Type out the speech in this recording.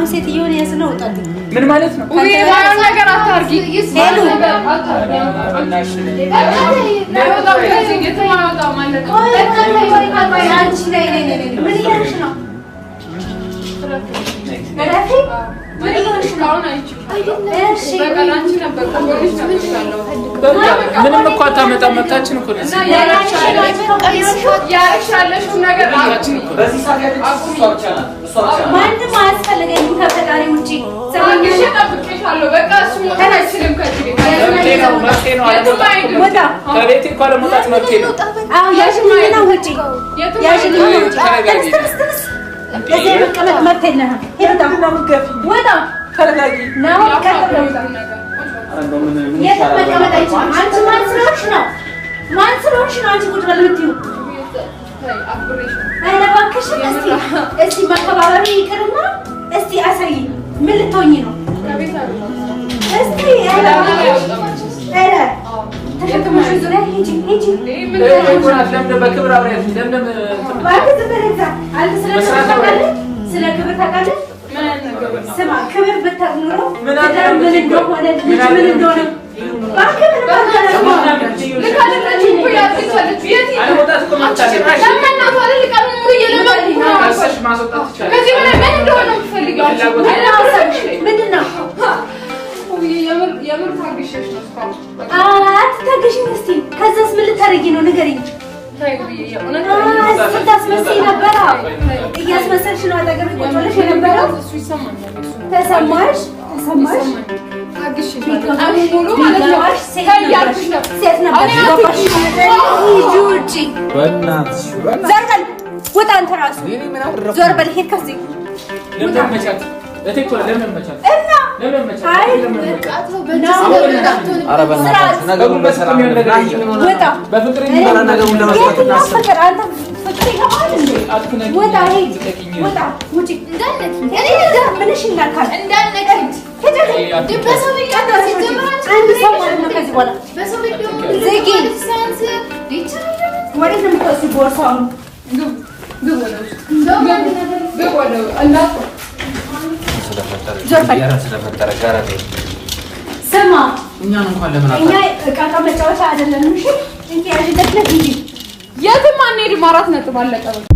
አሁን ሴትዮውን ያዝነው ውጣልኝ። ምን ማለት ነው? ውይ የማይሆን ነገር አታርጊ። ሄሉ አይወጣም ከዚህ፣ የትም አይወጣም ማለት ነው። ቆይ ቆይ ቆይ ቆይ፣ አንቺ ነይ ነይ ነይ ነይ። ምን እያልሽ ነው? እረፊ። ምን እያልሽ ነው? አሁን አይቼሻለሁ። እሺ በቃ ለአንቺ ነበር ከጎንሽ ነበርሻለሁ። ምንም እኮ አታመጣም። መብታችን እኮ ነው። እና ያረግሻለሽው ነገር አቁሚ። በዚህ ሰዓት ያለች እሷ ብቻ ናት። እሷ ብቻ ናት። ማንም አያስፈልገኝም ከፈጣሪ ውጪ። ታግሼ ጠብቄሻለሁ። በቃ እሱ መውጣት አይችልም ከዚህ ቤት። መብቴ ነው፣ መብቴ ነው። የትም አይሄድም። ወጣ። ከቤቴ እንኳን ለመውጣት መብቴ ነው። አዎ ያዥልኝና ውጪ። የትም ያዥልኝና ውጪ። ተረጋጊ። ተነስ ተነስ ተነስ። እዚህ የመቀመጥ መብት የለህም። ሂድ ውጣ። ወጣ። ተረጋጊ። ና አሁን ቀጥ ብለህ ውጣ። ኧረ እንደው ምን ምን የትም ይሻላል? መቀመጥ አይችልም። አንቺ ማን ስለሆንሽ ነው? ማን ስለሆንሽ ነው አንቺ ቁጭ በል የምትይው? ኧረ እባክሽን እስቲ እስቲ መከባበሩ ይቅርና እስቲ አሳይኝ። ምን ልትሆኚ ነው? እስቲ ኧረ ኧረ ተሸክመሽ ዙሪያ ሂጂ ሂጂ። ለምን በክብር አውሪያት። ለምን እባክህ ዝም በል እዛ። አንተ ስለ ክብር ታውቃለህ? ስለ ክብር ታውቃለህ? ስማ ክብር ብታውቅ ኖሮ ምን አለ ትዳር ምን እንደሆነ ልጅ ምን እንደሆነ እባክህ ምንም አታደርገውም። አለመውጣት እኮ መብት አለኝ። ከሰሽ ማስወጣት ይቻላል። ከዚህ በላይ ምን እንደሆነ የምትፈልጊው አንቺ? ምንድን ነው ሀሳብሽ? ምንድን ነው? የምር ታግሼሽ ነው እስካሁን። አትታገሽኝ እስቲ። ከዛስ ምን ልታደርጊ ነው? ንገሪኝ። ተይ ውዬ፣ የእውነት ስታስመስይ ነበረ። እያስመሰልሽ ነው አጠገቤ ቁጭ ብለሽ የነበረው። እሱ ይሰማኛል። እሱ ተሰማሽ? ተሰማሽ? ታግሼሻለሁ ቀኑን ሙሉ ማለት ነው። ቢገባሽ ሴት ተይ ነበርሽ። እያልኩሽ ነው። ሴት ነበርሽ። እኔ ገባሽ? ሂጂ ውጪ። በእናትሽ ዞር በል ውጣ። አንተ ራሱ እኔ ምን አደረኩ? ዞር በል ሂድ ከዚህ ለምን መቻት? እቴ እኮ ለምን መቻት? እና ለምን መቻት? አይ ለምን መቻት? ኧረ በእናትህ ነገሩን በሰላም ናሂ ምን ሆነህ ውጣ። ነው? በፍቅር ኧረ ነገሩን ለመፍታት የትኛው እናስብ። ፍቅር? አንተ ፍቅር ይገባል እንዴ? አትነኪኝ፣ ውጣ፣ ሂድ፣ ልቀቂኝ። ውጣ፣ ውጪ። ምንሽ ይነካል? ሂድ፣ አንድ ሰው ማለት ነው ከዚህ በኋላ ዝጊ። ወዴት ነው የምትወስጂው ቦርሳውን? ግቡ ወደ ውስጥ። ግቡ ወደ ውስጥ። እንዳትወጡ። ዞር በል። ኧረ ስለፈጠረ ጋራ ተይ። ስማ እኛን እንኳን ለምን እኛ አታ ዕቃ ዕቃ መጫወቻ አይደለንም። እሺ እንኪ ያዥ፣ ለፍለፍ ሂጂ። የትም አንሄድም። 4 ነጥብ አለቀ። በቃ።